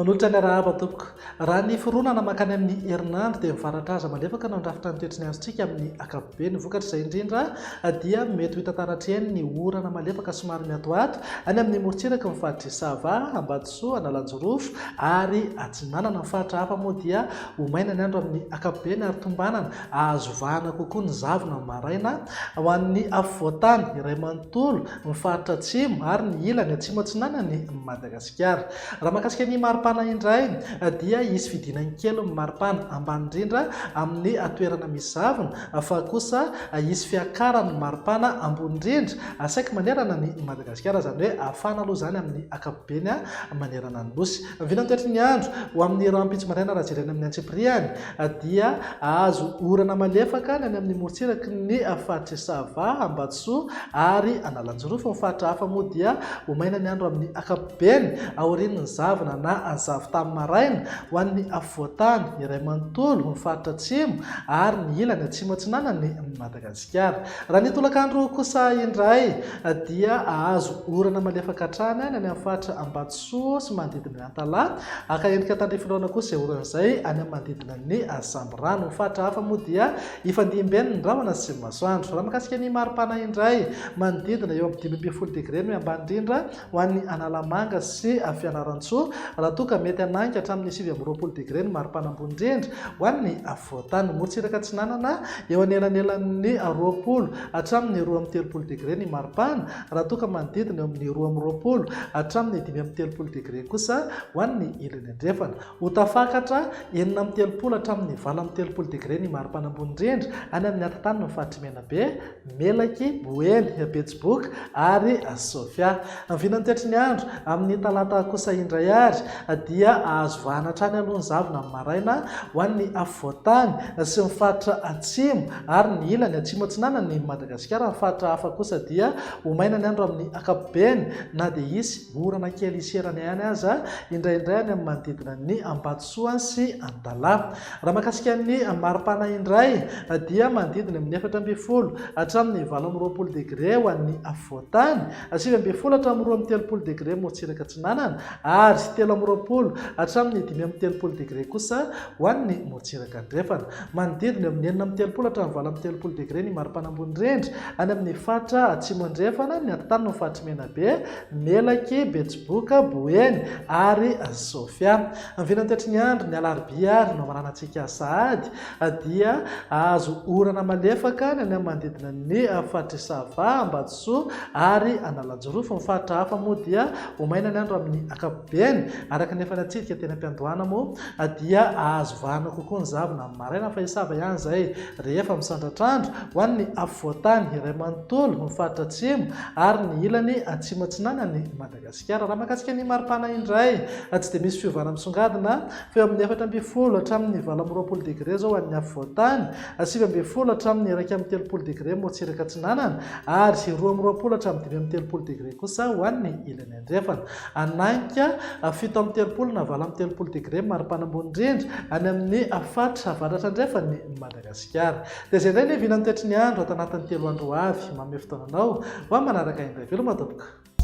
Manolotra ny arahaba tompoko. Raha ny fironana mankany amin'ny herinandro dia mivaratra aza malefaka no handrafitra ny toetry ny androntsika amin'ny ankapobeny. Vokatr'izay indrindra dia mety ho hita taratra eny ny orana malefaka somary miatoato any amin'ny morontsiraky ny faritr'i Sava, Ambatosoa, Analanjirofo ary Atsinanana. Ny faritra hafa moa dia ho maina ny andro amin'ny ankapobeny ary tombanana hahazo vahana kokoa ny zavona amin'ny maraina ho an'ny afovoantany iray manontolo, ny faritra atsimo ary ny ilany atsimo atsinanan'i Madagasikara. Raha mahakasika ny maripana indray dia hisy fidinany kely ny maripana ambany indrindra amin'ny toerana misy zavona fa kosa hisy fiakarany ny maripana ambony indrindra saiky manerana an'i Madagasikara, izany hoe hafana aloha izany amin'ny ankapobeny manerana ny Nosy. Ny vinantoetry ny andro ho amin'ny rahampitso maraina raha jerena amin'ny antsipiriany dia hahazo orana malefaka ny any amin'ny morontsiraky ny faritr'i Sava, Ambatosoa ary Analanjirofo. Ny faritra hafa moa dia ho maina ny andro amin'ny ankapobeny aorian'ny zavona na zavon-tany maraina ho an'ny afovoan-tany iray manontolo, ny faritra atsimo ary ny ilany atsimo atsinanan'i Madagasikara. Raha ny tolakandro kosa indray dia hahazo orana malefaka hatrany ny any amin'ny faritra Ambatosoa sy manodidina ny Antalaha. Haka endrika tandrifin-drahona kosa izay orana izay any amin'ny manodidina ny Sambirano. Ny faritra hafa moa dia hifandimby ny rahona sy ny masoandro. Raha mahakasika ny maripana indray, manodidina eo amin'ny 15 degre no ambany indrindra ho an'ny Analamanga sy Fianarantsoa, raha toa ka mety hanainga hatramin'ny 29 degre ny maripana ambony indrindra ho an'ny afovoan-tany. Morontsiraka atsinanana, eo anelanelan'ny 20 hatramin'ny 32 degre ny maripana, raha toa ka manodidina eo amin'ny 22 hatramin'ny 35 degre kosa ho an'ny ilany andrefana. Ho tafakatra 36 hatramin'ny 38 degre ny maripana ambony indrindra any amin'ny atitanin'ny faritr'i Menabe, Melaky, Boeny, Betsiboka ary Sofia. Ny vinan'ny toetry ny andro amin'ny talata kosa indray ary dia azo vahana hatrany aloha ny zavona amin'ny maraina ho an'ny afovoan-tany sy ny faritra atsimo ary ny ilany atsimo atsinanan'i Madagasikara. Ny faritra hafa kosa dia ho maina ny andro amin'ny ankapobeny na dia hisy orana kely hiserana ihany aza indraindray any amin'ny manodidina ny Ambatosoa sy Antalaha. Raha mahakasika ny maripana indray dia manodidina amin'ny 14 hatramin'ny 28 degre ho an'ny afovoan-tany, 19 hatramin'ny 32 degre morontsiraka atsinanana ary 23 hatramin'ny 35 degre kosa ho an'ny morontsiraka andrefana. Manodidina eo amin'ny 36 hatramin'ny 38 degre ny maripana ambony indrindra any amin'ny faritra atsimo andrefana, ny atitanana ny faritr'i Menabe, Melaky, Betsiboka, Boeny ary Sofia. Ny vinantoetry ny andro, ny alarobia ary no hamaranantsika sahady dia hahazo orana malefaka ny any amin'ny manodidina ny faritr'i Sava, Ambatosoa ary Analanjirofo. Ny faritra hafa moa dia ho maina ny andro amin'ny ankapobeny. Araka ny efa natsidika teny am-piandohana moa dia hahazo vahana kokoa ny zavona amin'ny maraina fa i Sava ihany izay rehefa misandratr'andro ho an'ny afovoan-tany iray manontolo, ny faritra atsimo ary ny ilany atsimo atsinanan'i Madagasikara. Raha mahakasika ny maripana indray, tsy dia misy fiovana misongadina fa eo amin'ny 14 hatramin'ny 28 degre izao ho an'ny afovoan-tany, 19 hatramin'ny 31 degre morontsiraka atsinanana ary 22 hatramin'ny 35 degre kosa ho an'ny ilany andrefana. Hanainga 37 na 38 degre ny maripana ambony indrindra any amin'ny faritra avaratra andrefan'i Madagasikara. Dia izay indray ny vinan'ny toetry ny andro ato anatin'ny telo andro ho avy. Manome fotoana anao ho amin'ny manaraka indray. Veloma tompoko.